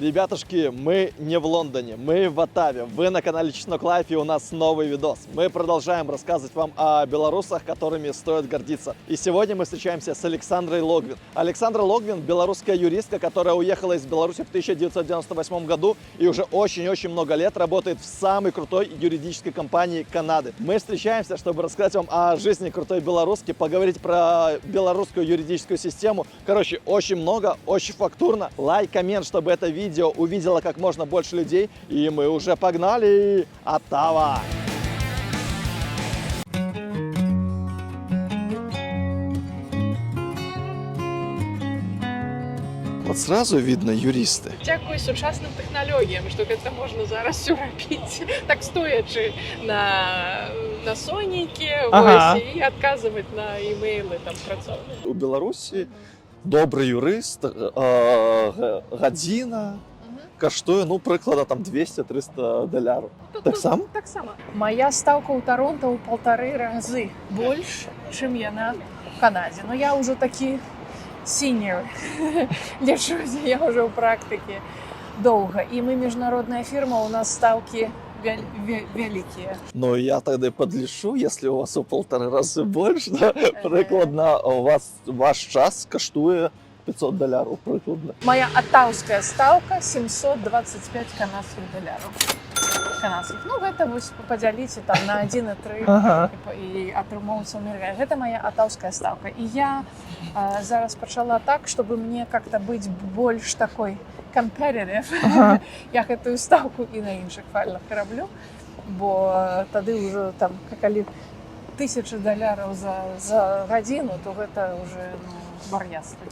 Ребятушки, мы не в Лондоне, мы в Оттаве. Вы на канале Чеснок Лайф, и у нас новый видос. Мы продолжаем рассказывать вам о белорусах, которыми стоит гордиться. И сегодня мы встречаемся с Александрой Логвин. Александра Логвин – белорусская юристка, которая уехала из Беларуси в 1998 году и уже очень-очень много лет работает в самой крутой юридической компании Канады. Мы встречаемся, чтобы рассказать вам о жизни крутой белоруски, поговорить про белорусскую юридическую систему. Короче, очень много, очень фактурно. Лайк, коммент, чтобы это видео увидело как можно больше людей. И мы уже погнали! Оттава! Вот сразу видно юристы. Дзякуй сучасным тэхналогіям, што гэта можна зараз всё рабіць так, стоячы на сонейке, вось, і адказваць на імейлы там працоўных. У Беларусі добры юрыст, гадзіна каштуе, ну, прыкладна там 200-300 даляраў. Таксама? Таксама. Моя стаўка ў Таронта ў паўтары разы больш, чым яна в Канадзе. Но я ўжо такі senior лічусь, я ўжо ў практыкі доўга. І мы міжнародная фірма, у нас стаўкі вялікія. Ну, я тогда подлішу, если у вас у полторы разы больше, да, прыкладна у вас ваш час каштуе 500 даляраў прыкладна. Моя оттаўская стаўка 725 канадскіх даляраў. Канадскіх. Ну, гэта вось падзяліце там на 1,3 і атрымоўваецца умерляе. Гэта моя оттаўская стаўка. І я зараз пачала так, чтобы мне как-то быць больш такой competitive. Я гэтую стаўку і на іншых файлах раблю, бо тады ўжо там, калі 1000 даляраў за гадзіну, то гэта уже, ну, вар'яцтва.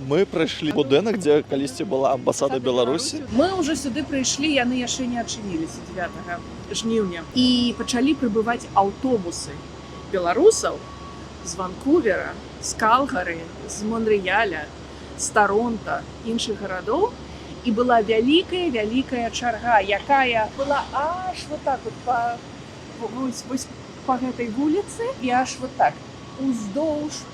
Мы прайшлі будынак, дзе калісьці была амбасада Беларусі. Мы ўжо сюды прыйшлі, яны яшчэ не адчыніліся 9 жніўня. І пачалі прыбываць аўтобусы беларусаў з Ванкувера, з Калгары, з Монрэаля, з Таронта, іншых гарадоў. І была вялікая вялікая чарга, якая была аж вот так вот па, вось, вось па гэтай вуліцы і аж вот так уздоўж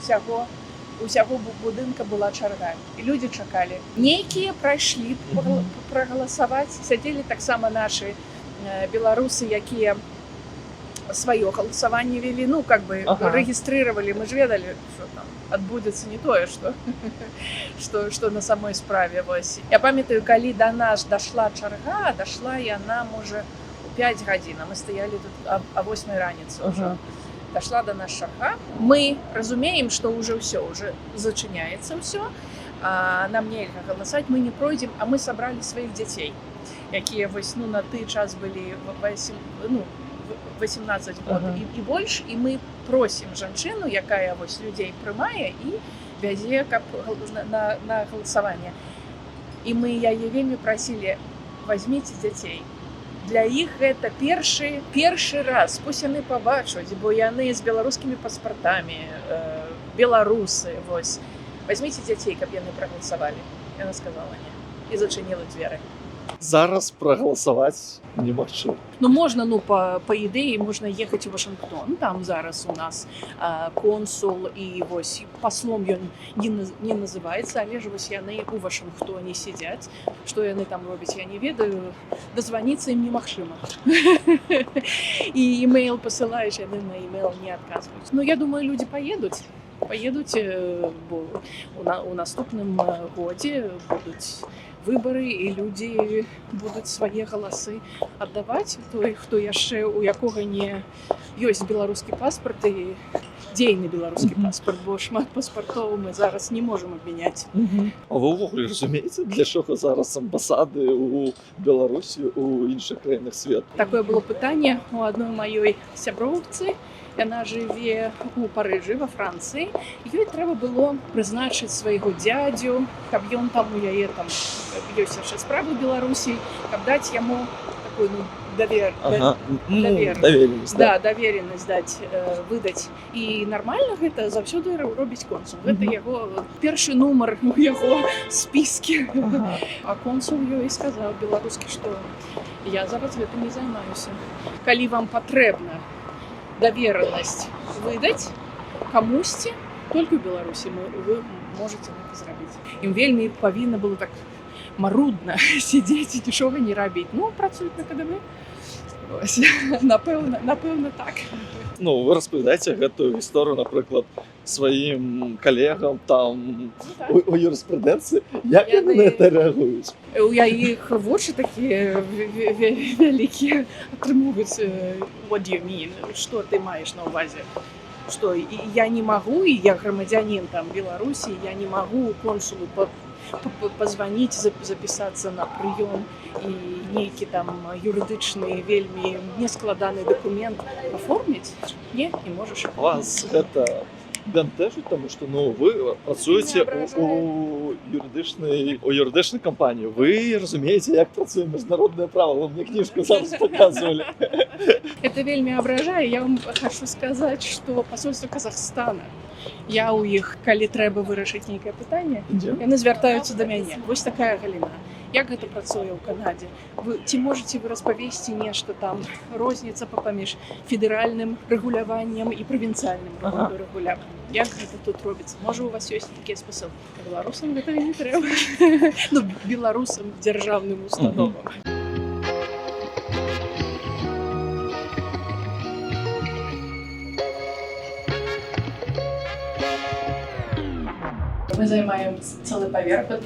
усяго будынка была чарга, і людзі чакалі. Нейкія прайшлі прагаласаваць, сядзелі таксама нашы беларусы, якія сваё галасаванне вялі, ну, как бы рэгістрировали. Мы ж ведалі, что там адбудзецца не тое, что на самой справе. Вось я памятаю, калі до нас дашла чарга, дашла яна можа у 5 гадзін, а мы стаялі тут а 8 раніцы ўжо. Дошла до нас чарга, мы разумеем, что уже все, уже зачыняется все, нам нельга галасаць, мы не пройдзем. А мы сабралі сваіх дзяцей, якія вось, ну, на ты час былі 8, ну, 18 год і больш, і мы просім жанчыну, якая вось людзей прымае і вязе, каб на галасаванне, і мы яе вельмі прасілі: «Возьмите дзяцей, для іх гэта першы раз, пусть яны пабачаць, бо яны з беларускімі паспартамі, беларусы, вось возьмите дзяцей, каб яны прагаласавалі». Яна сказала не і зачыніла дзверы. Зараз прагаласаваць немагчыма. Ну, можна, ну, па ідэі можна ехаць у Вашынгтон, там зараз у нас консул, і вось паслом ён не называецца, але ж вось яны у Вашынгтоне сядзяць. Што яны там робяць, я не ведаю. Дазваніцца ім немагчыма. І імейл пасылаеш, яны на імейл не адказваюць. Ну, я думаю, людзі паедуць. Паедуць, бо у наступным годзе будуць выбары, і людзі будуць свае галасы аддаваць, той, хто яшчэ, у якога не ёсць беларускі паспарт і дзейны беларускі паспарт, бо шмат паспартоў мы зараз не можам абмяняць. А вы ўвогуле разумееце, для чаго зараз амбасады у Беларусі у іншых краінах свету? Такое было пытанне у адной маёй сяброўцы. Яна жыве у Парыжы, во Францыі. Ёй трэба было прызначыць свайго дзядзю, каб ён там, у яе там ёсць яшчэ справы ў Беларусі, каб даць яму такую, ну, давер, Ну, давер. доверенность, да. Да, доверенность даць, выдаць. І нармальна гэта заўсёды робіць консул. Гэта яго першы нумар у яго спіске. А консул ёй сказаў беларускі, што Я зараз гэтым не займаюся. Калі вам патрэбна даверанасць выдаць камусьці, толькі ў Беларусі вы можете гэта зрабіць. Ім вельмі павінна было так марудна сидзець і нічога не рабіць. Ну, працуюць на КДБ. Вось. Напэўна, так. Ну, вы распавядаеце гэтую гісторыю, напрыклад, сваім калегам там Ну, так. у юрыспрудэнцыі. Як яны на гэта рэагуюць? У іх вочы такія вялікія атрымоўваюць: «What do you mean? Что ты маеш на ўвазе? Что і я не магу, і я грамадзянін там Беларусі, я не магу консулу позвонить, запісацца на прыём і нейкі там юрыдычны вельмі нескладаны дакумент аформіць? Не, не можаш». Вас гэта бянтэжыць, таму што, ну, вы працуеце у юрыдычнай кампаніі, вы разумееце, як працуе міжнароднае права, вы мне кніжку зараз показывали. Это вельмі абражае. Я вам хочу сказаць, что посольство Казахстана, я ў іх, калі трэба вырашыць нейкае пытанне, Дзе? яны звяртаюцца да мяне. Вось такая галіна. Як гэта працуе ў Канадзе? Вы ці можете вы распавесці нешта там, розніца паміж федэральным рэгуляваннем і правінцыяльным рэгуляваннем? Як гэта тут робіцца? Можа, у вас ёсць такія спасылкі? Беларусам гэта не трэба. Ну, беларусам, дзяржаўным установам. Мы займаем цэлы паверх, вот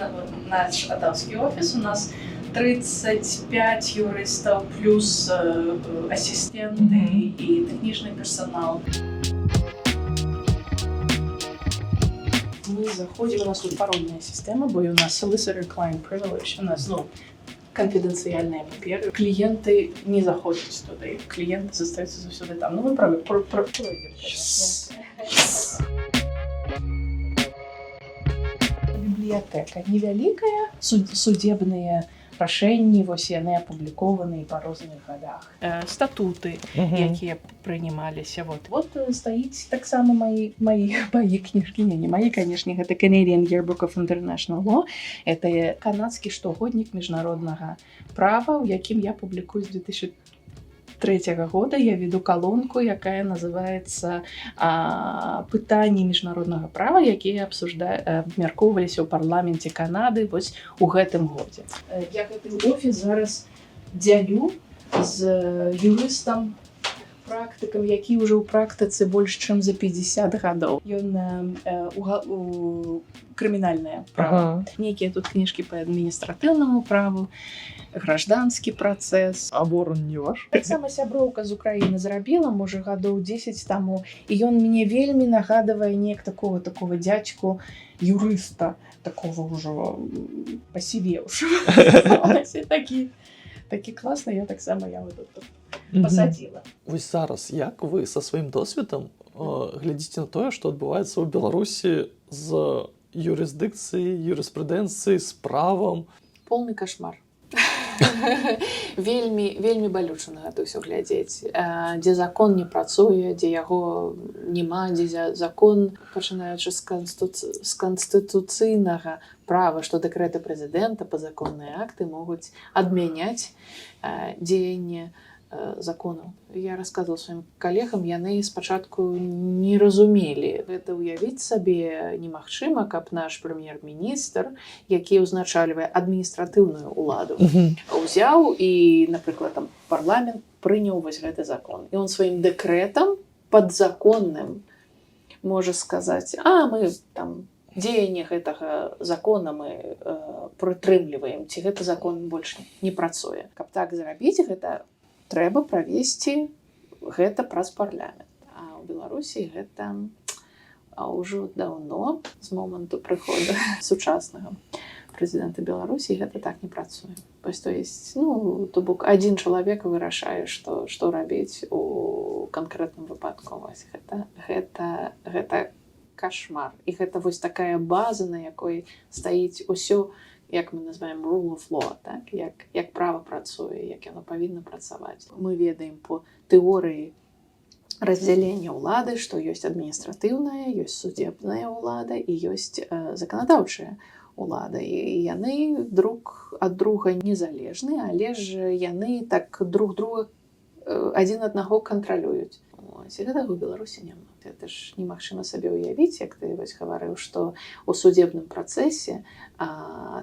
наш атаўскі офіс. У нас 35 юрыстаў плюс асістэнты і тэхнічны персанал. Мы заходзім, у нас тут парольная сістэма, бо у нас solicitor client privilege, у нас, ну, канфідэнцыяльныя паперы. Кліенты не заходзяць туды, кліенты застаюцца заўсёды там. Ну, мы пройдзем, конечно. Бібліятэка невялікая, судебныя рашэнні, вось яны апублікованыя па розных гадах. Статуты, якія прынімаліся. Вот стаіць таксама мае кніжкі, не мае, конечно, гэта Canadian Yearbook of International Law. Это канадскі штогоднік міжнароднага права, у якім я публікую з 2003 года. Я веду калонку, якая называется «Пытанні міжнароднага права, якія абмяркоўваліся ў парламенце Канады вось у гэтым годзе». Я гэты офіс зараз дзялю з юрыстам практыкам, які ўжо ў практыцы больш чым за 50 гадоў. Ён у крымінальнае права. Нейкія тут кніжкі па адміністратыўнаму праву, гражданскі працэс. А ворон не ваш? Таксама сяброўка з Украіны зрабіла, можа, гадоў 10 таму, і ён мне вельмі нагадвае неяк такого дзядзьку юрыста, такого ўжо пасівеўшага. Такі класны, я таксама яго тут пасадзіла. Вось зараз як вы са сваім досведам глядзіце на тое, што адбываецца ў Беларусі з юрысдыкцыяй, юрыспрудэнцыяй, з правам? Полный кошмар. Вельмі, вельмі балюча на гэта ўсё глядзець. Дзе закон не працуе, дзе яго няма, дзе закон, пачынаючы з канстытуцыйнага права, што дэкрэты прэзідэнта, падзаконныя акты могуць адмяняць дзеянне закону. Я рассказывала сваім калегам, яны спачатку не разумелі. Гэта ўявіць сабе немагчыма, каб наш прэм'ер-міністр, які ўзначальвае адміністратыўную ўладу, узяў і, напрыклад, там парламент прыняў вось гэты закон. І он сваім дэкрэтам падзаконным можа сказаць: «А мы там дзеянне гэтага закона мы прытрымліваем, ці гэты закон больш не працуе». Каб так зрабіць, гэта трэба правесці гэта праз парламент. А ў Беларусі гэта ўжо даўно, з моманту прыхода сучаснага прэзідэнта Беларусі, гэта так не працуе. Вось, то есть, ну, то бок адзін чалавек вырашае, што рабіць у канкрэтным выпадку. Вось гэта кашмар. І гэта вось такая база, на якой стаіць усё, як мы называем rule of law, так? Як права працуе, як яно павінна працаваць. Мы ведаем по тэорыі раздзялення ўлады, што ёсць адміністратыўная, ёсць судебная ўлада і ёсць заканадаўчая Улада, і яны друг ад друга незалежны, але ж яны так друг друга, адзін аднаго кантралююць. Ось, і гэтага ў Беларусі няма. Это ж немагчыма сабе ўявіць, як ты вось гаварыў, што у судебным працэсе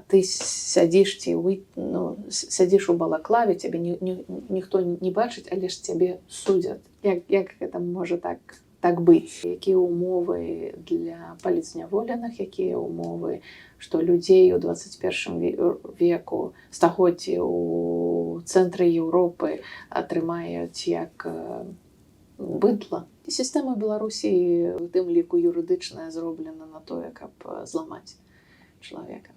ты сядзіш ці ну, сядзіш у балаклаве, цябе ніхто не бачыць, але ж цябе судзяць. Як гэта можа так быць? Якія ўмовы для палітзняволеных, якія ўмовы, што людзей у 21 веку, стагоддзі у цэнтры Еўропы атрымаюць як быдла. І сістэма Беларусі, у тым ліку юрыдычная, зроблена на тое, каб зламаць чалавека.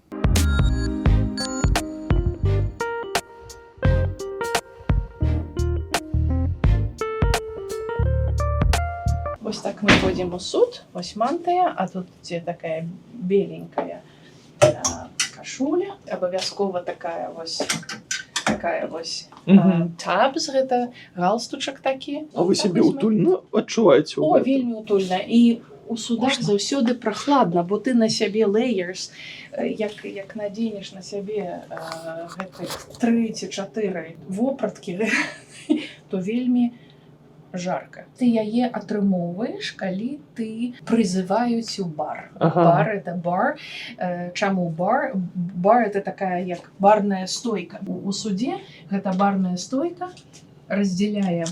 Вось так мы ходзім у суд, вось мантыя, а тут дзе такая беленькая кашуля, абавязкова такая вось табс, гэта галстучак такі. А вы Так сябе вось мы- утульна адчуваеце ў О, гэтым? вельмі утульна. І у судах Можна? заўсёды прахладна, бо ты на сябе layers, як надзенеш на сябе гэты тры ці чатыры вопраткі, то вельмі жарка. Ты яе атрымоўваеш, калі ты прызываюць у бар. Бар — это бар. Чаму бар? Бар — это такая як барная стойка. У суде гэта барная стойка раздзяляе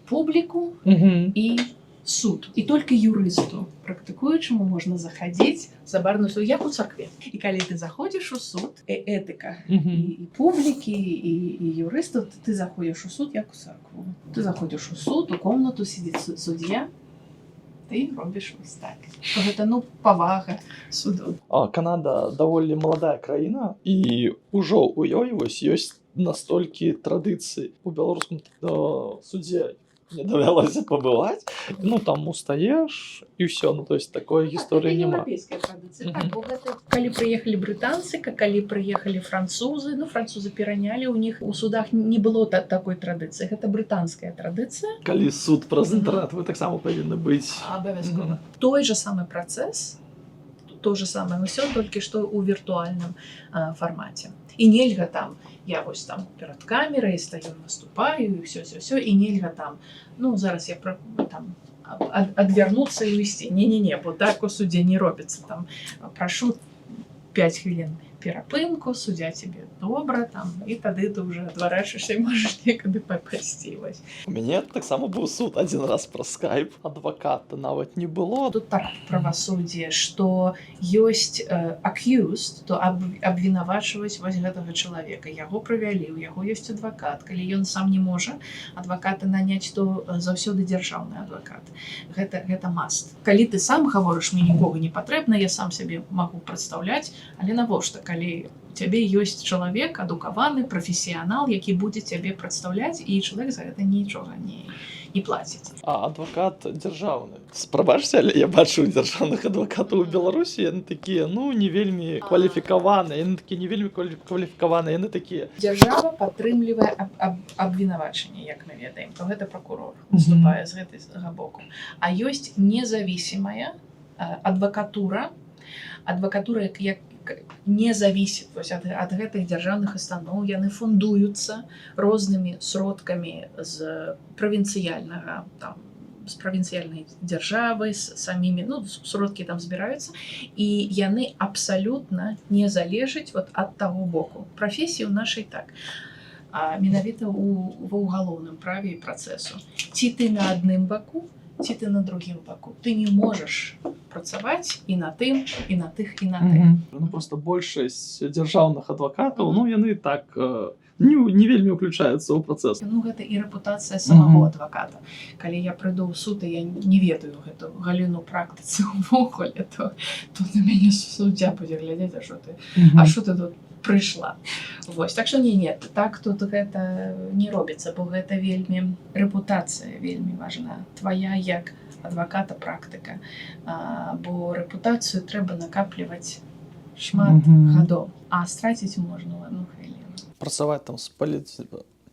публіку і суд. І толькі юрысту, практыкуючаму, можна заходзіць за барную стойку, як у царкве. І калі ты заходзіш у суд, этыка і публікі, і юрыстаў, ты заходзіш у суд як у царкву. Ты заходзіш у суд, у комнату, сидит суддзя, ты робіш вось так. Гэта, ну, павага суду. А, Канада даволі маладая краіна, і ўжо ў ёй вось ёсць настолькі традыцыі. У беларускам судзе не давялося пабываць, ну, там устаеш і ўсё, ну, то есть такой гісторыі Так, няма. Еўрапейская традыцыя. Мгм. Так, бо гэта, калі прыехалі брытанцы, калі прыехалі французы, ну, французы перанялі, у них у судах не было такой традыцыі. Гэта брытанская традыцыя. Калі суд праз інтэрнэт, вы таксама павінны быць? Абавязкова. Той же самы працэс, то же самае ўсё, толькі што ў віртуальным фармаце. І нельга там, я вось там перад камерай стаю, выступаю, і ўсё, ўсё, ўсё, і нельга там, ну, зараз я там адвярнуцца і уйсці. Не-не-не, бо так у судзе не робіцца. Там прашу 5 хвілін перапынку, суддзя тебе добра там, і тады ты уже адварачваешся і можаш некуды пайсці. Вось. У мяне таксама быў суд адзін раз праз скайп, адваката нават не было. Тут так правасуддзе, што ёсць accused, то абвінавачваюць вось гэтага чалавека, яго правялі, у яго ёсць адвакат. Калі ён сам не можа адваката наняць, то заўсёды дзяржаўны адвакат, гэта must. Калі ты сам гаворыш: «Мне нікога не патрэбна, я сам сябе магу прадстаўляць», але навошта, калі у цябе ёсць чалавек адукаваны, прафесіянал, які будзе цябе прадстаўляць, і чалавек за гэта нічога не плаціць. А адвакат дзяржаўны, спрабачце, але я бачу дзяржаўных адвакатаў у Беларусі, яны такія, ну, не вельмі кваліфікаваныя, яны такія не вельмі кваліфікаваныя, яны такія. Дзяржава падтрымлівае абвінавачанне, як мы ведаем, то гэта пракурор выступае з гэтага боку. А ёсць независимая адвакатура, адвакатура як не зависит вось ад гэтых дзяржаўных устаноў, яны фундуюцца рознымі сродкамі з правінцыяльнага там, з правінцыяльнай дзяржавы, з самімі, ну, сродкі там збіраюцца, і яны абсалютна не залежаць вот ад таго боку. Прафесіі ў нашай так, а менавіта ва ўгалоўным праве і працэсу ці ты на адным баку, ці ты на другім баку, ты не можаш працаваць і на тым, і на тых, і на тых. Ну, просто большасць дзяржаўных адвакатаў, ну, яны так не вельмі ўключаюцца ў працэс. Ну, гэта і рэпутацыя самого адваката. Калі я прыйду ў суд і я не ведаю гэту галіну практыцы ўвогуле, то на мяне суддзя будзе глядзець: «А що ты, а що ты тут прыйшла?» Вось, так што не, так тут гэта не робіцца, бо гэта вельмі рэпутацыя вельмі важна твоя як адваката, практыка, бо рэпутацыю трэба накапліваць шмат гадоў, а страціць можна ў одну хвіліну. Працаваць там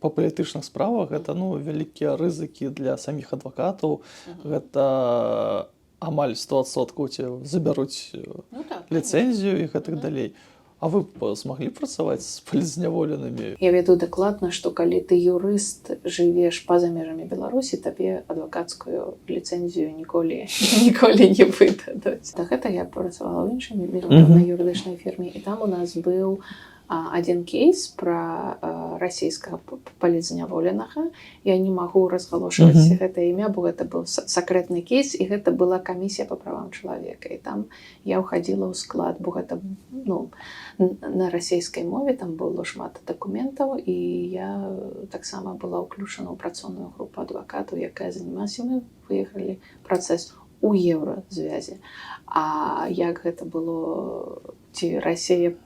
па палітычных справах — гэта, ну, вялікія рызыкі для саміх адвакатаў, гэта Амаль 100% цябе забяруць Ну так. ліцэнзію і гэтак Мгм. далей. А вы б змаглі працаваць з палітзняволенымі? Я ведаю дакладна, што калі ты юрыст, жывеш па-за межамі Беларусі, табе адвакацкую ліцэнзію ніколі ніколі не выдадуць. Да гэта я працавала ў іншай міжнароднай юрыдычнай фірме, і там у нас быў адзін кейс пра расійскага палітзняволенага. Я не магу разгалошваць гэта імя, бо гэта быў сакрэтны кейс, і гэта была камісія па правам чалавека. І там я ўхадзіла ў склад, бо гэта, ну, на расійскай мове там было шмат дакументаў, і я таксама была ўключана ў працоўную групу адвакатаў, якая занималася. Мы выйгралі працэс у Еўразвязе. А як гэта было, ці Расія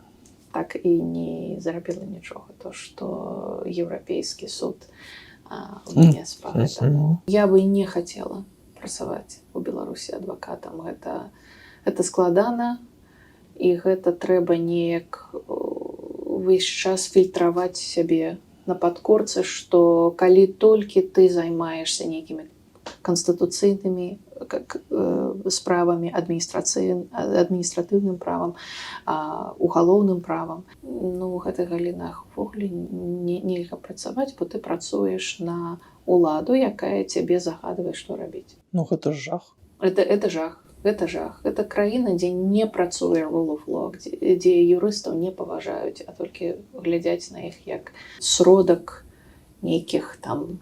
так і не зарабіла нічога, то што еўрапейскі суд вынес па гэтаму. Я бы не хацела працаваць у Беларусі адвакатам. Гэта складана, і гэта трэба неяк увесь час фільтраваць сябе на падкорцы, што калі толькі ты займаешся нейкімі канстытуцыйнымі справамі, адміністратыўным правам, угалоўным правам, ну, у гэтых галінах увогуле нельга працаваць, бо ты працуеш на уладу, якая цябе загадвае, што рабіць. Ну гэта ж жах. Это жах. Гэта жах. Это краіна, дзе не працуе rule of law, дзе юрыстаў не паважаюць, а толькі глядзяць на іх як сродак нейкіх там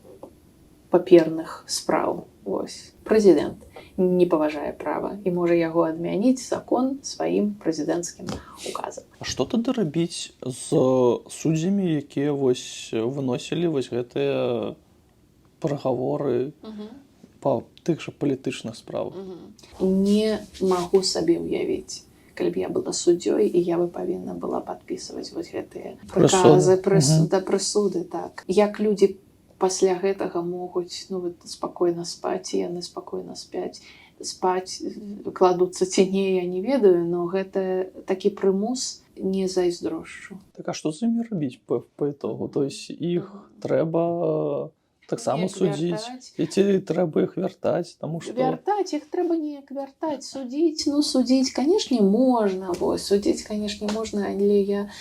паперных спраў. Вось. Прэзідэнт не паважае права і можа яго адмяніць закон сваім прэзідэнцкім указам. А што тады рабіць з суддзямі, якія вось выносілі вось гэтыя прагаворы па тых жа палітычных справах? Не магу сабе ўявіць, калі б я была суддзёй і я бы павінна была падпісваць вось гэтыя Прысуды. прыказы, да, прысуды, так. Як людзі пасля гэтага могуць, ну, вот, спакойна спаць, і яны спакойна спяць, спаць кладуцца ці не, я не ведаю, но гэта такі прымус, не зайздрошчу. Так а што з імі рабіць па итогу? То есть іх трэба таксама Неяк судзіць вяртаць. І ці трэба іх вяртаць, таму што Вяртаць іх трэба неяк вяртаць, судзіць, ну, судзіць, канешне, можна, вось, судзіць, канешне, можна, але я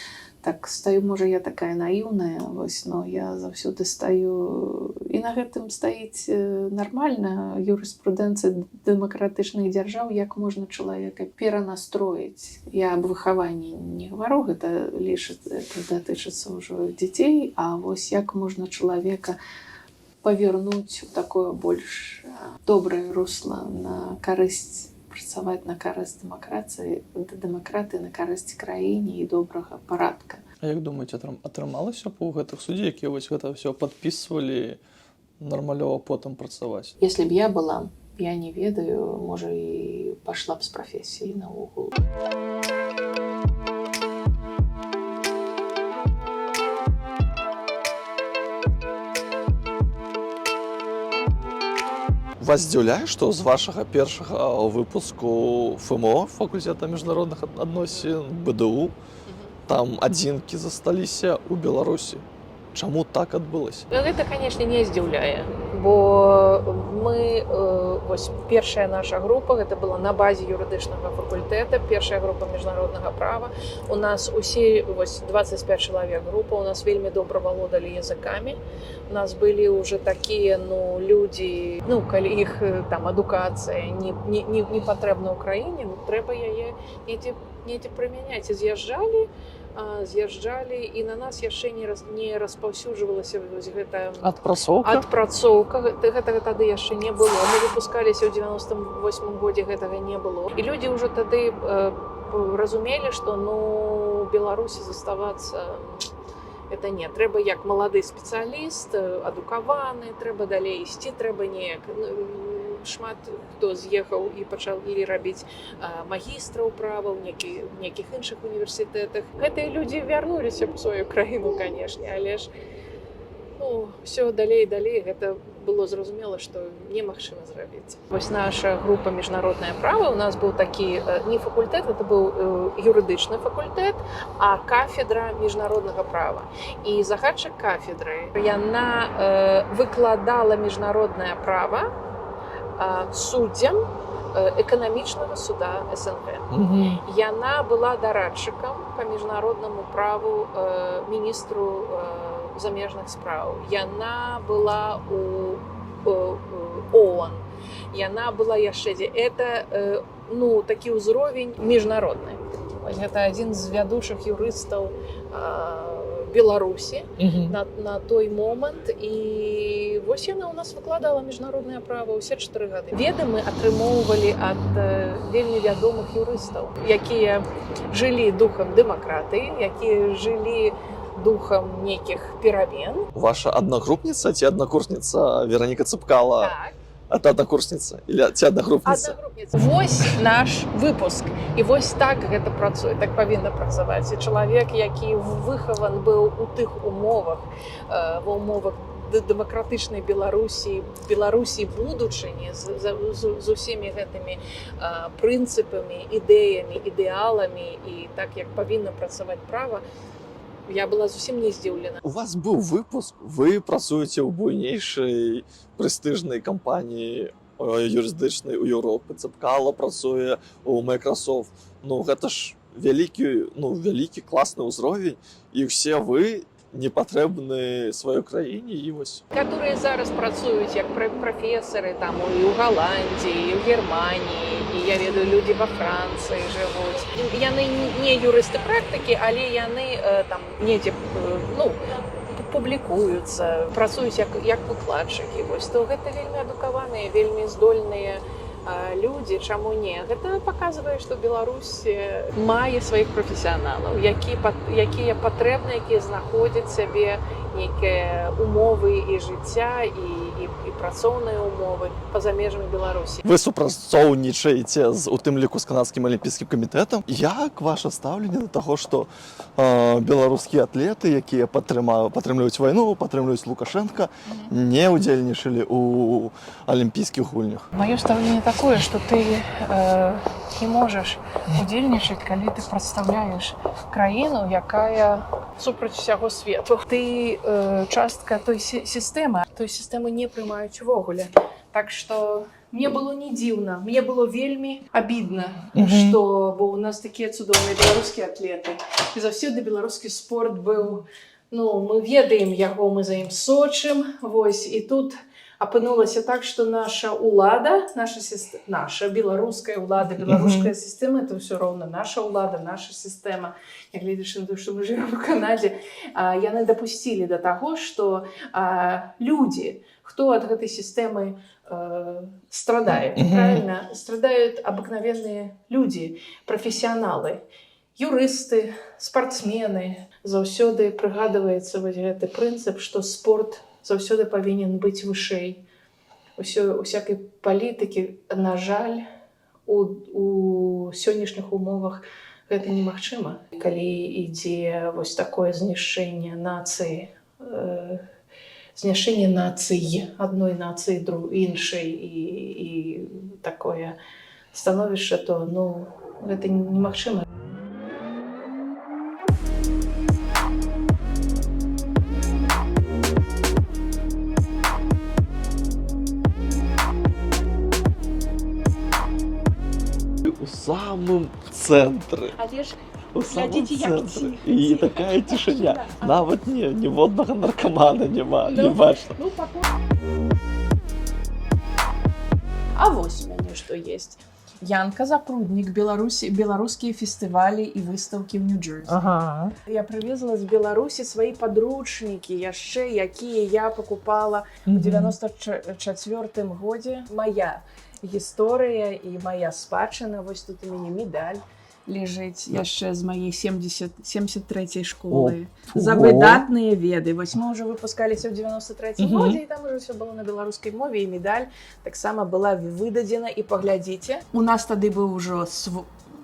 так стаю, можа, я такая наіўная, вось, но я заўсёды стаю, і на гэтым стаіць нармальна юрыспрудэнцыя дэмакратычных дзяржаў, як можна чалавека перанастроіць. Я аб выхаванні не гавару, гэта лишь это датычыцца ўжо дзяцей, а вось як можна чалавека павернуць у такое больш добрае русло, на карысць, працаваць на карысць дэмакратыі, дэмакраты, на карысць краіне і добрага парадка. А як думаеце, атрымалася б у гэтых суддзей, якія вось гэта ўсё падпісвалі, нармалёва потым працаваць? Если б я была, я не ведаю, можа, і пашла б з прафесіі наогул. Вас здзіўляе, што з вашага першага выпуску ФМО, факультэта міжнародных адносін БДУ, там адзінкі засталіся ў Беларусі? Чаму так адбылося? Гэта, канешне, не здзіўляе, бо мы вось першая наша група, гэта была на базе юрыдычнага факультэта, першая група міжнароднага права. У нас усе вось 25 чалавек група, у нас вельмі добра валодалі языкамі. У нас былі уже такія, ну, людзі, ну, калі іх там адукацыя не патрэбна ў краіне, ну, трэба яе недзе прымяняць. І з'язджалі, і на нас яшчэ не распаўсюджвалася вось гэта Адпрацоўка? Адпрацоўка. Гэтага тады яшчэ не было. Мы выпускаліся ў 98 годзе, гэтага не было, і людзі ўжо тады разумелі, што, ну, Беларусі заставацца это не трэба, як малады спецыяліст, адукаваны, трэба далей ісці, трэба неяк, ну, шмат хто з'ехаў і пачалі рабіць магістраў права ў нейкіх іншых універсітэтах. Гэтыя людзі вярнуліся б у сваю краіну, канешне, але ж, ну, все далей і далей гэта было зразумела, што немагчыма зрабіць. Вось наша група міжнароднае права, у нас быў такі не факультэт, это быў юрыдычны факультэт, а кафедра міжнароднага права. І загадчык кафедры, яна выкладала міжнароднае права суддзям. Эканамічнага суда СНГ. Яна была дарадчыкам па міжнароднаму праву міністру замежных спраў. Яна была у ООН. Яна была яшчэ дзе. Это ну, такі ўзровень міжнародны. Вось гэта адзін з вядучых юрыстаў Беларусі на той момант, і вось яна ў нас выкладала міжнароднае права ўсе 4 гады. Веды мы атрымоўвалі ад вельмі вядомых юрыстаў, якія жылі духам дэмакратыі, якія жылі духам нейкіх перамен. Ваша аднагрупніца ці аднакурсніца Вероніка Цапкала? Так. Это однокурсница или ці аднагрупніца? Аднагрупніца. Вось наш выпуск, і вось так гэта працуе, так павінна працаваць. І чалавек, які выхаван быў у тых умовах, ва умовах дэмакратычнай Беларусі, Беларусі будучыні, з усімі гэтымі прынцыпамі, ідэямі, ідэаламі і так, як павінна працаваць права, я была зусім не здзіўлена. У вас быў выпуск, вы працуеце ў буйнейшай прэстыжнай кампаніі юрыдычнай у Еўропы. Цапкала працуе у Microsoft. Ну, гэта ж вялікі, ну, вялікі класны ўзровень, і ўсе вы не патрэбны сваёй краіне, і вось. Которые зараз працуюць як прафесары там і ў Галандіі, і ў Германіі, і я ведаю, людзі ва Францыі жывуць. Яны не юрысты практыкі, але яны там недзе ну, публікуюцца, працуюць як выкладчыкі. Вось то гэта вельмі адукаваныя, вельмі здольныя людзі, чаму не? Гэта паказвае, што Беларусь мае сваіх прафесіяналаў, якія патрэбны, якія знаходзяць сябе нейкія умовы і жыцця, і працоўныя умовы па-за межамі Беларусі. Вы супрацоўнічаеце з, у тым ліку, з Канадскім алімпійскім камітэтам. Як ваше стаўленне да таго, што беларускія атлеты, якія падтрымліваюць вайну, падтрымліваюць Лукашэнка, не ўдзельнічалі у алімпійскіх гульнях? Маё стаўленне такое, што ты не можаш удзельнічаць, калі ты прадстаўляеш краіну, якая супраць усяго свету. Ты частка той сістэмы, той сістэмы не прымаюць увогуле. Так што мне было не дзіўна, мне было вельмі обидно, што, бо у нас такія цудоўныя беларускія атлеты. І заўсёды беларускі спорт быў, ну, мы ведаем яго, мы за ім сочым, вось, і тут апынулася так, што наша ўлада, наша беларуская ўлада, беларуская сістэма, это ўсё роўна наша ўлада, наша сістэма, нягледзячы на то, што мы жывем у Канадзе, яны дапусцілі да таго, што людзі, хто ад гэтай сістэмы страдае, правильно, страдают обыкновенные люди, прафесіяналы, юрысты, спартсмены. Заўсёды прыгадваецца вось гэты прынцып, што спорт заўсёды павінен быць вышэй усякай палітыкі. На жаль, у сённяшніх умовах гэта немагчыма. Калі ідзе вось такое знішчэнне нацыі, знішчэнне нацыі, адной нацыі іншай, і такое становішча, то, ну, гэта немагчыма. У самым цэнтры. Але ж У самым глядзіце, як цэнтры. ціха, І ціха. такая цішыня. Нават не, ніводнага наркамана няма, не Ну. бачна. Ну, пакуль. А вось у мяне што есть. Янка Запруднік, Беларусі, беларускія фестывалі і выстаўкі ў Нью-Джерсі. Я прывезла з Беларусі свае падручнікі яшчэ, якія я покупала у 94 годзе. Мая гісторыя і моя спадчына. Вось тут у мяне медаль лежыць яшчэ з маей 73 школы за Ого. выдатныя веды. Вось мы ўжо выпускаліся ў 93 Мгм. годзе, і там уже ўсё было на беларускай мове, і медаль таксама была выдадзена. І паглядзіце, у нас тады быў ужо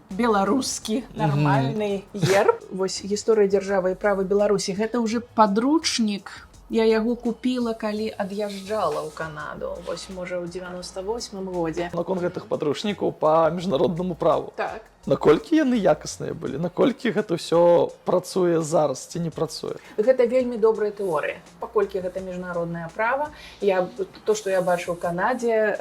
беларускі нармальны герб. Вось «Гісторыя дзяржавы і права Беларусі», гэта уже падручнік. Я яго купіла, калі ад'язджала ў Канаду, вось, можа, ў 98 годзе. Наконт гэтых падручнікаў па міжнароднаму праву. Так. Наколькі яны якасныя былі, наколькі гэта ўсё працуе зараз ці не працуе? Гэта вельмі добрая тэорыя, паколькі гэта міжнароднае права. Я то, што я бачу ў Канадзе,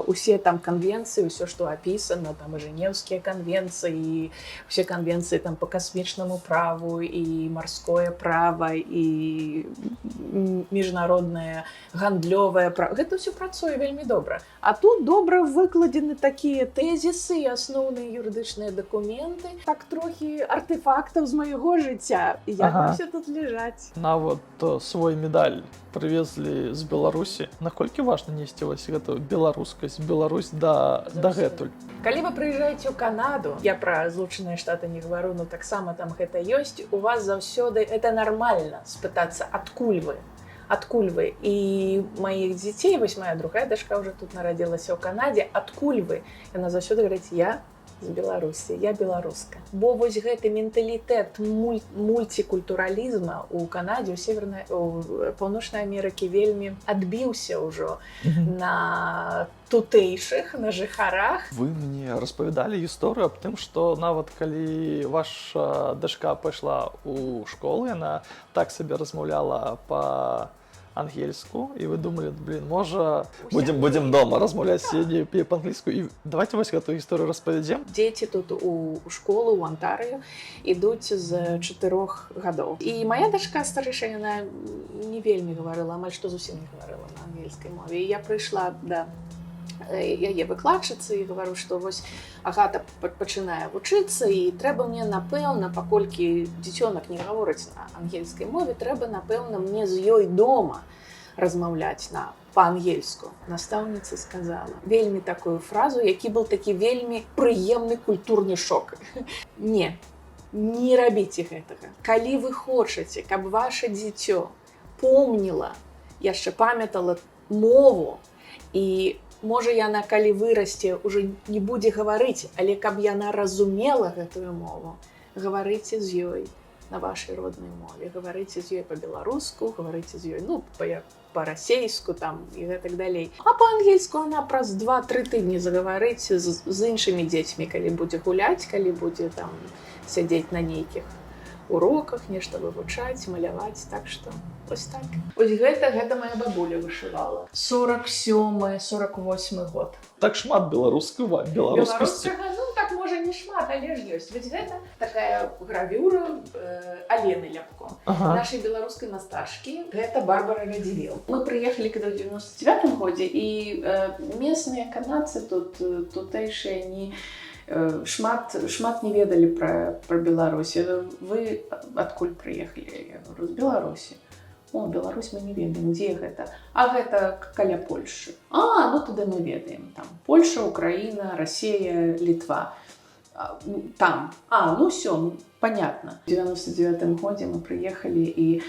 усе там канвенцыі, ўсё, што апісана там, і Жэнеўскія канвенцыі, і усе канвенцыі там по касмічнаму праву, і марское права, і міжнароднае гандлёвае права, гэта ўсё працуе вельмі добра. А тут добра выкладзены такія тэзісы і асноўныя юрыдычныя дакументы. Так, трохі артэфактаў з майго жыцця, і яны все тут ляжаць. Нават свой медаль прывезлі з Беларусі. Наколькі важна несці вось гэту беларускасць, Беларусь да дагэтуль? Калі вы прыязджаеце ў Канаду, я пра Злучаныя Штаты не гавару, но таксама там гэта ёсць, у вас заўсёды это нармальна спытацца, адкуль вы, адкуль вы. І маіх дзяцей, вось моя другая дачка уже тут нарадзілася ў Канадзе, адкуль вы, яна заўсёды говорит: «Я з Беларусі, я беларуска». Бо вось гэты менталітэт мультикультуралізма у Канадзе, у севернай, у Паўночнай Амерыкі вельмі адбіўся ўжо на тутэйшых, на жыхарах. Вы мне распавядалі гісторыю аб тым, што нават калі ваша дачка пайшла ў школу, яна так сабе размаўляла па-ангельску, і вы думалі: «Блин, можа, будзем дома размаўляць не па-англійску». І давайте вось гэту гісторыю распавядзем. Дзеці тут у школу ў Антарыю ідуць з 4 гадоў, і моя дачка старэйшая, яна не вельмі гаварыла, амаль што зусім не гаварыла на ангельскай мове. І я прыйшла да яе выкладчыцы і гавару, што вось Агата пачынае вучыцца, і трэба мне, напэўна, паколькі дзіцёнак не гаворыць на ангельскай мове, трэба, напэўна, мне з ёй дома размаўляць на па-ангельску. Настаўніца сказала вельмі такую фразу, які был такі вельмі прыемны культурны шок: «Не, не рабіце гэтага. Калі вы хочаце, каб ваше дзіцё помніла, яшчэ памятала мову, і можа, яна, калі вырасце, уже не будзе гаварыць, але каб яна разумела гэтую мову, гаварыце з ёй на вашай роднай мове, гаварыце з ёй па-беларуску, гаварыце з ёй, ну, па-расейску там і гэтак далей. А па-ангельску она праз 2-3 тыдні загаварыць з іншымі дзецьмі, калі будзе гуляць, калі будзе там сядзець на нейкіх уроках, нешта вывучаць, маляваць». Так што ось так. Ось гэта моя бабуля вышывала, 47, 48 год. Так шмат беларускага, беларускасці. Беларускага, ну так, можа, не шмат, але ж ёсць. Вось гэта такая гравюра Алены Ляпко, нашай беларускай мастачкі. Гэта Барбара Радзівіл. Мы прыехалі когда ў 99 годзе, і местныя канадцы тут, тутэйшыя, не шмат не ведалі пра Беларусь. «Вы адкуль прыехалі?» Я говорю: «З Беларусі». «О, Беларусь, мы не ведаем, дзе гэта». «А гэта каля Польшы». «А, ну тады мы ведаем, там Польша, Украіна, Расея, Літва. А, там. А, ну все, понятно». В 99 годзе мы прыехалі, і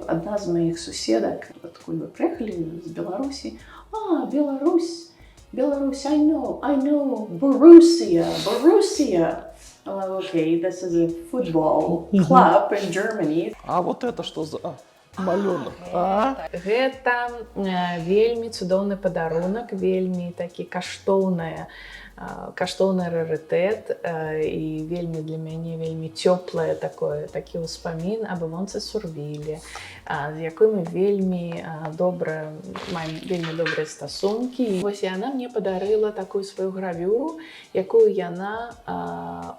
адна з маіх суседак: «Адкуль вы прыехалі?» «З Беларусі». «А, Беларусь, Беларусь, I know, I know, Borussia, Borussia». I'm like, «Okay, this is a football club in Germany». А вот это что за малюнок? А? Гэта вельмі цудоўны падарунак, вельмі такі каштоўны рарытэт і вельмі для мяне вельмі цёплае такое, такі ўспамін аб Івонцы Сурвіле, з якой мы вельмі добра маем, вельмі добрыя стасункі. І вось яна мне падарыла такую сваю гравюру, якую яна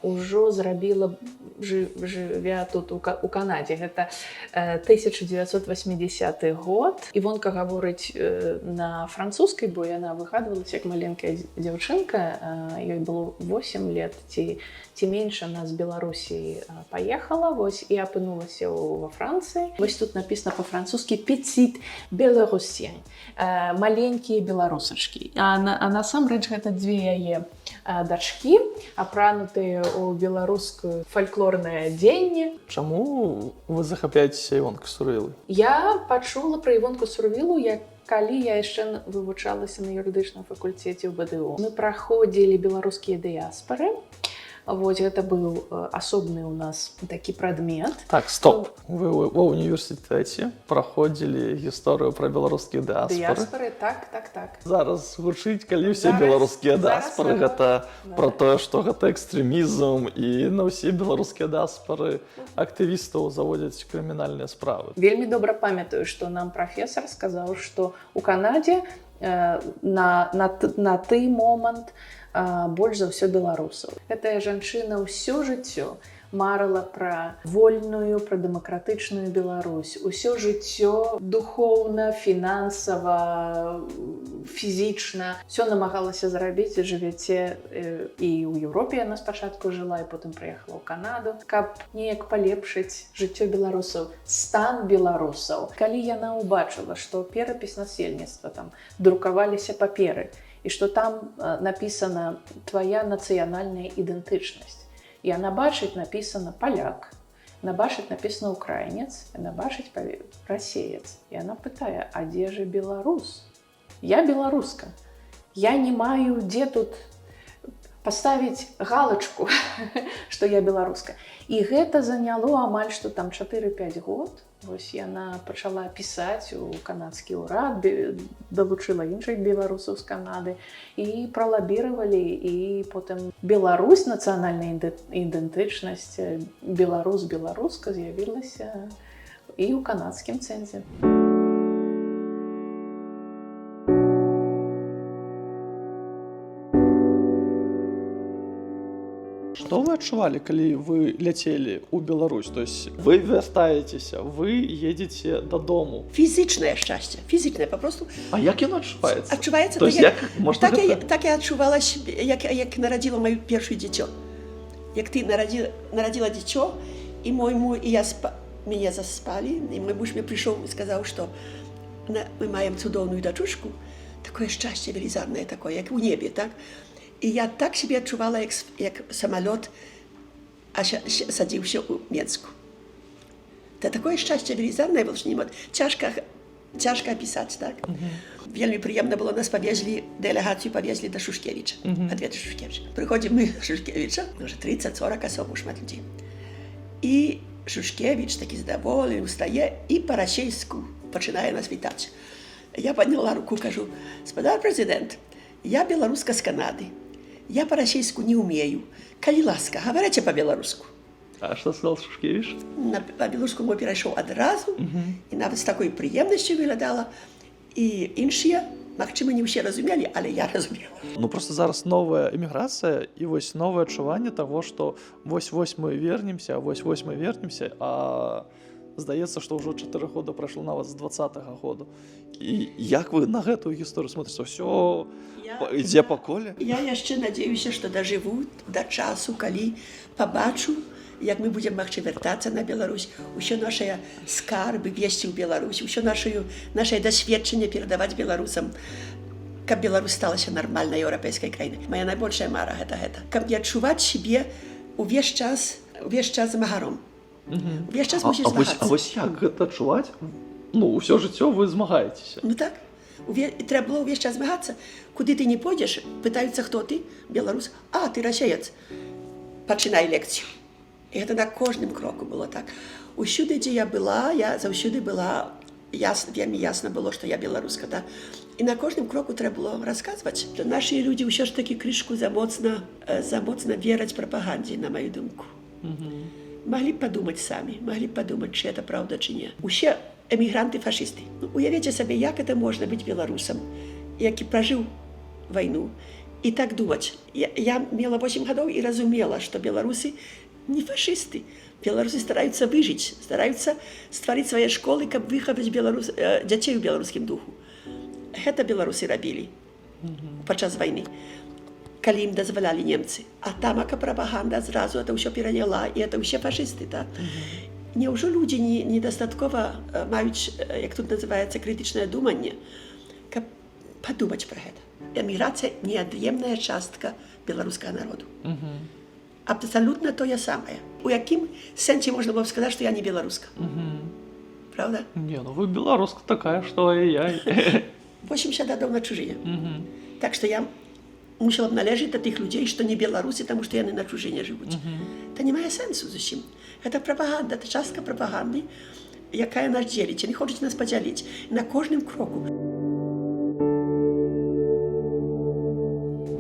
ўжо зрабіла, жывя тут у Канадзе. Гэта 1980 год. Івонка гаворыць на французскай, бо яна выгадвалася як маленькая дзяўчынка, ёй было 8 лет ці менш, она з Беларусі паехала вось і апынулася во Францыі. Вось тут написано по-французски «Petites Bélarussiennes», маленькія беларусачкі. А насамрэч гэта дзве яе дачкі, апранутыя ў беларускую фальклорнае адзенне. Чаму вы захапляецеся Івонкай Сурвілай? Я пачула пра Івонку Сурвілу, як калі я яшчэ вывучалася на юрыдычным факультэце ў БДУ. Мы праходзілі беларускія дыяспары. Вось гэта быў асобны у нас такі прадмет. Так, стоп. Вы ва універсітэце праходзілі гісторыю пра беларускія дыаспоры. Дыяспоры, так. Зараз гучыць, калі ўсе беларускія зараз дыаспоры гэта пра тое, што гэта экстрэмізм, і на ўсе беларускія дыаспоры актывістаў заводзяць крымінальныя справы. Вельмі добра памятаю, што нам прафесар сказаў, што у Канадзе на той момант больш за ўсё беларусаў. Гэтая жанчына ўсё жыццё марыла пра вольную, пра дэмакратычную Беларусь. Усё жыццё духоўна, фінансава, фізічна все намагалася зрабіць у жывіце, і ў Еўропе яна спачатку жыла, і потым прыехала ў Канаду, каб неяк палепшыць жыццё беларусаў, стан беларусаў. Калі яна ўбачыла, што перапіс насельніцтва, там друкаваліся паперы, і што там напісана твоя нацыянальная ідэнтычнасць. І яна бачыць, напісана паляк, яна бачыць, напісана украінец, яна бачыць расеец. І яна пытае: «А дзе же беларус? Я беларуска. Я не маю дзе тут паставіць галочку, што я беларуска». І гэта заняло амаль што там 4-5 год. Вось яна пачала пісаць у канадскі ўрад, далучыла іншых беларусаў з Канады і пралабіравалі, і потым Беларусь, нацыянальная ідэнтычнасць, беларус, беларуска з'явілася і ў канадскім цэнзе. Што вы адчувалі, калі вы ляцелі ў Беларусь? То есть вы вяртаецеся, вы едзеце дадому. Фізічнае шчасце, фізічнае папросту. А як яно адчуваецца? Адчуваецца То есть так, як можна так, я, гэта... так я адчувала сябе, як нарадзіла маю першую дзіцё. Як ты нарадзіла дзіцё, і мой і я мяне заспалі, і мой муж мне прыйшоў і сказаў, што мы маем цудоўную дачушку, такое шчасце велізарнае такое, як у небе, так? І я так сябе адчувала, як самалёт садзіўся ў Менску. To такое шчасце велізарнае было, што не цяжка апісаць, так? Вельмі прыемна было, нас павезлі, дэлегацыю павезлі да Шушкевіча, адведаць Шушкевіча. Прыходзім мы да Шушкевіча, уже 30-40 асоб, шмат людзей. І Шушкевіч такі задаволены, устае і па-расейску пачынае нас вітаць. Я падняла руку, кажу: «Спадар прэзідэнт, я беларуска з Канады. Я па-расейску не ўмею. Калі ласка, гаварыце па-беларуску». А што сказал Шушкевіч? На па-беларуску мой перайшоў адразу, і нават з такой прыемнасцю выглядала. І іншыя, магчыма, не ўсе разумелі, але я разумела. Ну, просто зараз новая эміграцыя і вось новае адчуванне таго, што вось-вось мы вернемся, вось-вось мы вернемся, а здаецца, што ўжо 4 года прайшло нават з 20-го году. І як вы на гэтую гісторыю смотрите? Ўсё ідзе па коле? Я яшчэ надзеюся, што дажыву да часу, калі пабачу, як мы будзем магчы вяртацца на Беларусь, усё нашыя скарбы весці ў Беларусь, усё нашае дасведчанне перадаваць беларусам, каб Беларусь сталася нармальнай еўрапейскай краінай. Мая найбольшая мара гэта. Каб не адчуваць сябе увесь час змагаром. Увесь час мусіш А змагацца. вось як гэта адчуваць? Ну, ўсё жыццё вы змагаецеся. Ну так. Трэба было ўвесь час змагацца. Куды ты не пойдзеш, пытаюцца, хто ты, беларус, а ты расеец. Пачынай лекцыю. І гэта на кожным кроку было так. Усюды, дзе я была, я заўсёды была ясна, вельмі ясна было, што я беларуска, да? І на кожным кроку трэба было расказваць, што нашыя людзі ўсё ж такі крышку замоцна вераць прапагандзе, на маю думку. Маглі б падумаць самі, маглі б падумаць, ці это праўда, ці не. Усе эмігранты фашысты. Ну, уявіце сабе, як это можна быць беларусам, які пражыў вайну, і так думаць. Я мела 8 гадоў і разумела, што беларусы не фашысты. Беларусы стараюцца выжыць, стараюцца стварыць свае школы, каб выхаваць дзяцей у беларускім духу. Гэта беларусы рабілі падчас вайны, калі ім дазвалялі немцы. А тамака прапаганда зразу это ўсё пераняла, і это ўсе фашысты, так? Няўжо людзі недастаткова маюць, як тут называецца, крытычнае думанне, каб падумаць пра гэта? Эміграцыя — неад'емная частка беларускага народу. Абсалютна тое самае. У якім сэнсе можна было б сказаць, што я не беларуска? Правда? Не, ну вы беларуска такая, што ай-яй. 80 гадоў на чужыне. Так што я Musiała б należeć do tych ludzi, што не беларусы, таму што яны на чужыне жывуць. To nie ma sensu зусім. Гэта прапаганда, это частка прапаганды, якая нас дзеліць. Яны хочуць нас падзяліць на кожным кроку.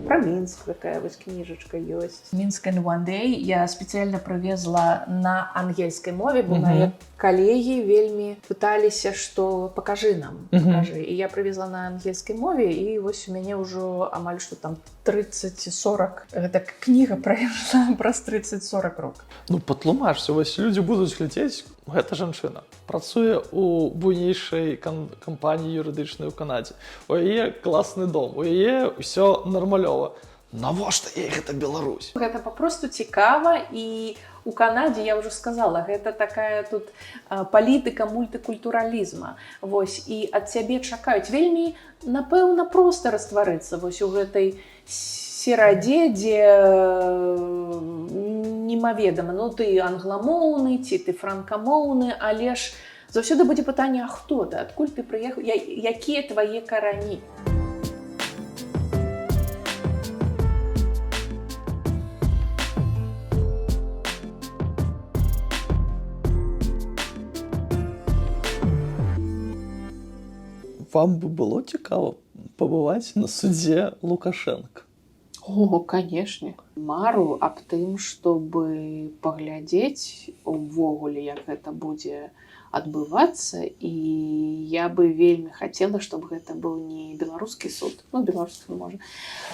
Про Мінск такая вось кніжачка ёсць. Minsk in One Day я спецыяльна прывезла на ангельскай мове, бо мае калегі вельмі пыталіся, што пакажы нам, пакажы. І я прывезла на ангельскай мове, і вось у мяне ўжо амаль што там 30-40 гэта кніга прайшла праз 30-40 рокаў. Ну, патлумачся, вось людзі будуць глядзець, гэта жанчына працуе у буйнейшай кампаніі юрыдычнай у Канадзе. У яе класны дом, у яе ўсё нармалёва. Навошта ей гэта Беларусь? Гэта папросту цікава, і у Канадзе, я ўжо сказала, гэта такая тут палітыка мультыкультуралізма. Вось, і ад цябе чакаюць вельмі, напэўна, проста растварыцца вось у гэтай серадзе, дзе немаведама, ну ты англамоўны ці ты франкамоўны, але ж заўсёды будзе пытанне, а хто ты, адкуль ты прыехаў, якія твае карані. Вам бы было цікава пабываць на судзе Лукашенко? О, канешне. Мару аб тым, чтобы паглядзець увогуле, як гэта будзе адбывацца, і я бы вельмі хацела, чтобы гэта быў не беларускі суд, ну, беларускі можа,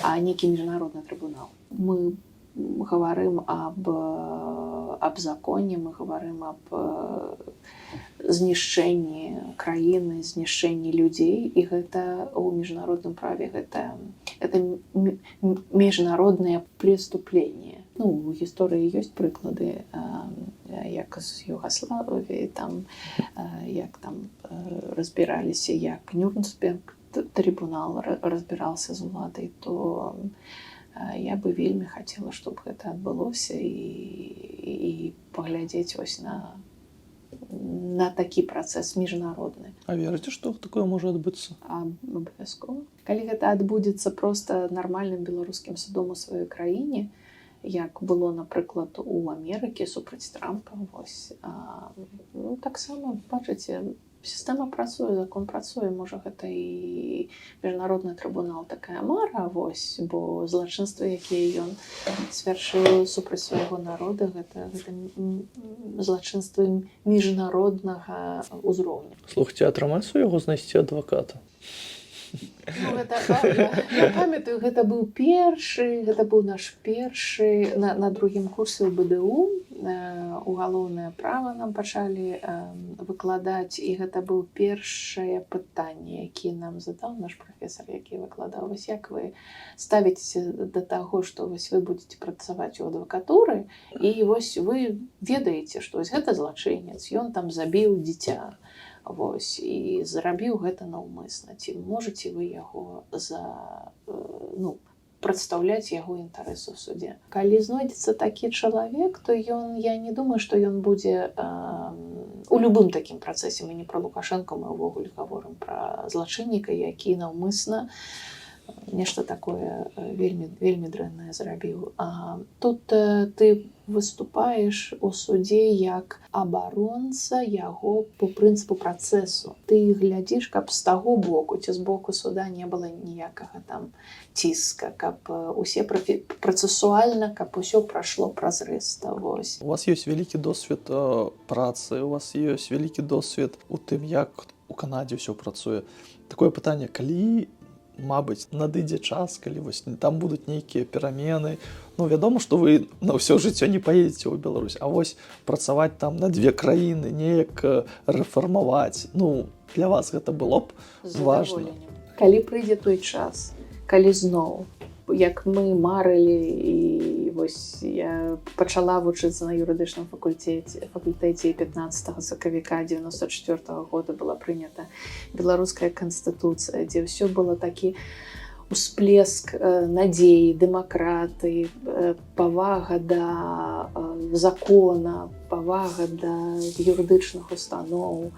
а нейкі міжнародны трыбунал. Мы гаварым аб законе, мы гаварым аб знішчэнні краіны, знішчэнні людзей, і гэта ў міжнародным праве гэта міжнароднае преступление. Ну, у гісторыі ёсць прыклады, як з Югаславіі, там, як там разбіраліся, як Нюрнберг трыбунал разбіраўся з уладай, то я бы вельмі хацела, чтобы гэта адбылося, і паглядзець вось на такі працэс міжнародны. А верыце, што такое можа адбыцца? Абавязкова. Калі гэта адбудзецца проста нармальным беларускім судом у сваёй краіне, як было, напрыклад, у Амерыкі супраць Трампа, вось, ну, таксама, бачыце, сістэма працуе, закон працуе, можа, гэта і міжнародны трыбунал такая мара, вось, бо злачынствы, якія ён свяршыў супраць свайго народа, гэта злачынствы міжнароднага ўзроўню. Слухайце, атрымаецца у яго знайсці адваката? Ну, гэта, я памятаю, гэта быў першы, гэта быў наш першы на другім курсе ў БДУ, угалоўнае права нам пачалі выкладаць, і гэта быў першае пытанне, які нам задаў наш прафесар, які выкладаў. Вось як вы ставіцеся да таго, што вось вы будзеце працаваць у адвакатуры, і вось вы ведаеце, што вось гэта злачынец, ён там забіў дзіця, вось, і зрабіў гэта наўмысна. Ці можаце вы яго ну, прадстаўляць яго інтарэсы ў судзе? Калі знойдзецца такі чалавек, то ён, я не думаю, што ён будзе у любым такім працэсе. Мы не пра Лукашэнку, мы ўвогуле гаворым пра злачынніка, які наўмысна нешта такое вельмі, вельмі дрэннае зрабіў. А тут ты выступаеш у судзе як абаронца яго по прынцыпу працэсу. Ты глядзіш, каб з таго боку ці з боку суда не было ніякага там ціска, каб усе працэсуальна, каб усё прайшло празрыста. Вось. У вас ёсць вялікі досвед працы, у вас ёсць вялікі досвед у тым, як у Канадзе ўсё працуе. Такое пытанне, калі, мабыць, надыдзе час, калі вось там будуць нейкія перамены. Ну, вядома, што вы на ўсё жыццё не паедзеце ў Беларусь, а вось працаваць там на дзве краіны, неяк рэфармаваць. Ну, для вас гэта было б З важна. задаволеннем. Калі прыйдзе той час, калі зноў, як мы марылі, і вось я пачала вучыцца на юрыдычным факультэце 15 сакавіка 94 года была прынята беларуская канстытуцыя, дзе ўсё было такі усплеск надзеі, дэмакраты, павага да закона, павага да юрыдычных устаноў.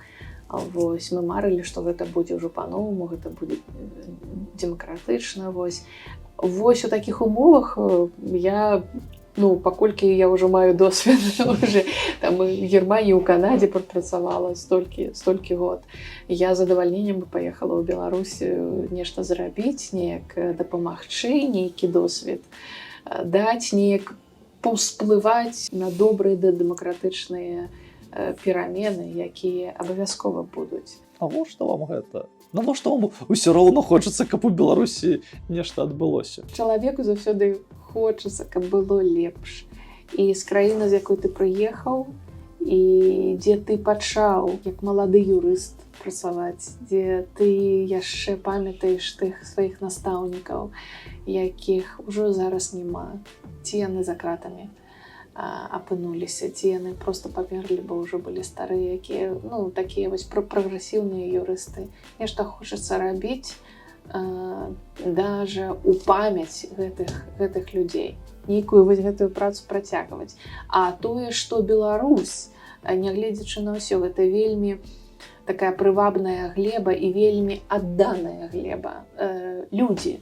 Вось, мы марылі, што гэта будзе ўжо па-новаму, гэта будзе дэмакратычна. Вось. Вось у такіх умовах я, ну, паколькі я ўжо маю досвед уже там і в Германіі, у Канадзе прапрацавала столькі год, я з задавальненнем бы паехала ў Беларусь нешта зрабіць, неяк дапамагчы, нейкі досвед даць, неяк паўсплываць на добрыя да дэмакратычныя перамены, якія абавязкова будуць. Навошта вам гэта? Навошта вам усё роўна хочацца, каб у Беларусі нешта адбылося? Чалавеку заўсёды хочацца, каб было лепш. І з краіны, з якой ты прыехаў і дзе ты пачаў як малады юрыст працаваць, дзе ты яшчэ памятаеш тых сваіх настаўнікаў, якіх ужо зараз няма, ці яны за кратамі апынуліся, ці яны просто памерлі, бо ўжо былі старыя, якія, ну, такія вось прагрэсіўныя юрысты. Нешта хочацца рабіць даже у памяць гэтых людзей, нейкую вось гэтую працу працягваць. А тое, што Беларусь, нягледзячы на ўсё гэта, вельмі такая прывабная глеба і вельмі адданая глеба, людзі,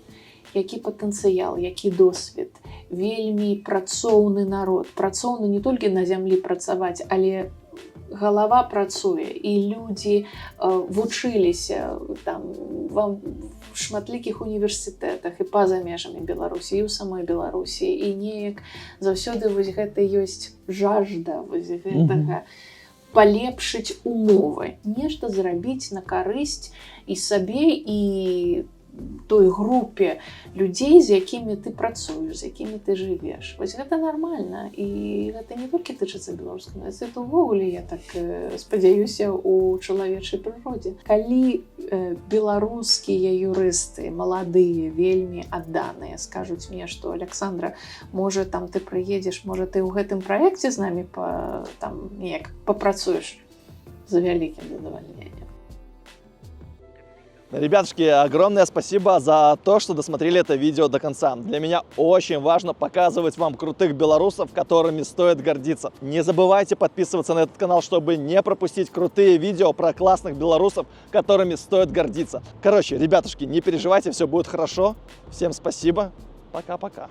які патэнцыял, які досвед, вельмі працоўны народ, працоўны не толькі на зямлі працаваць, але галава працуе, і людзі вучыліся там вам в шматлікіх універсітэтах і па-за межамі Беларусі, і ў самой Беларусі, і неяк заўсёды вось гэта ёсць жажда вось гэтага палепшыць умовы, нешта зрабіць на карысць і сабе, і той групе людзей, з якімі ты працуеш, з якімі ты жывеш. Вось гэта нармальна, і гэта не толькі тычыцца беларускай нацыі, это увогуле, я так спадзяюся, у чалавечай прыродзе. Калі беларускія юрысты маладыя, вельмі адданыя, скажуць мне, што: «Александра, можа, там ты прыедзеш, можа, ты ў гэтым праекце з намі там неяк папрацуеш», за вялікім задавальненнем. Ребятушки, огромное спасибо за то, что досмотрели это видео до конца. Для меня очень важно показывать вам крутых белорусов, которыми стоит гордиться. Не забывайте подписываться на этот канал, чтобы не пропустить крутые видео про классных белорусов, которыми стоит гордиться. Короче, ребятушки, не переживайте, все будет хорошо. Всем спасибо. Пока-пока.